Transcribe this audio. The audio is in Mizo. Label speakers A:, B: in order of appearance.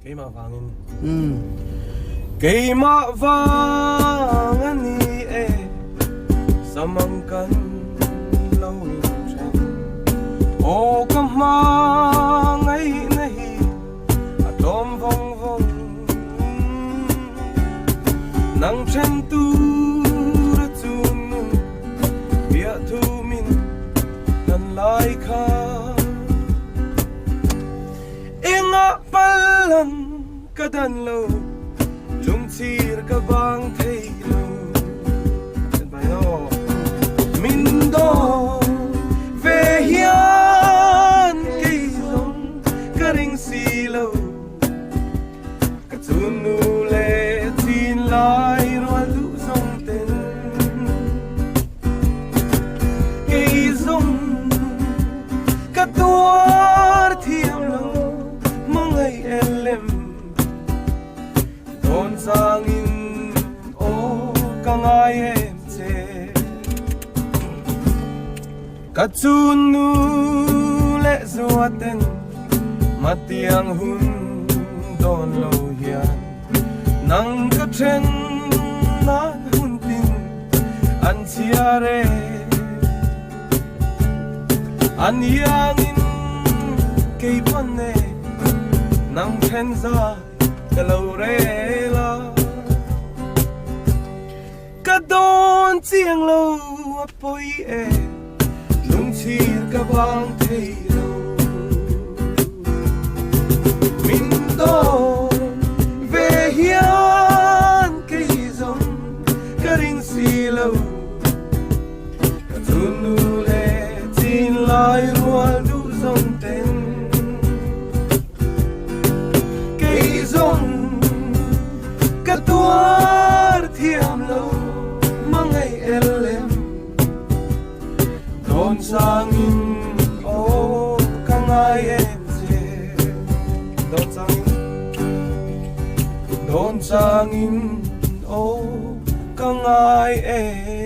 A: Keimah vangin. Keimah vang a ni e, samang kan lo inthen. Aw ka hmangaihna hi a tlawm vawng vawng. Nang then tur a chun nun piah thumin kan lai kha. Engah pallang ka dan lo, lungchir ka bang thei lo. Min dawn ve hian kei zawng ka ring si lo. Ka chunnu leh chin lai rual duh zawng ten kei zawng ka tuar thiam lo hmangaih elem dawn changin aw ka ngai em che ka chunnu leh zua ten matiang hun dawn lo hian nang ka then nan hun tin an chhiar e an iangin kei pawn e nang then zai ka lo rel a ka dawn chiang lo a pawi e lungchhir ka vang thei lo min dawn ve hian kei zawng ka ring si lo ka chunnu leh chin lai rual duh zawng ten kei zawng ka tuar thiam lo hmangaih el em dawn changin aw ka ngai em che dawn changin dawn changin aw ka ngai em.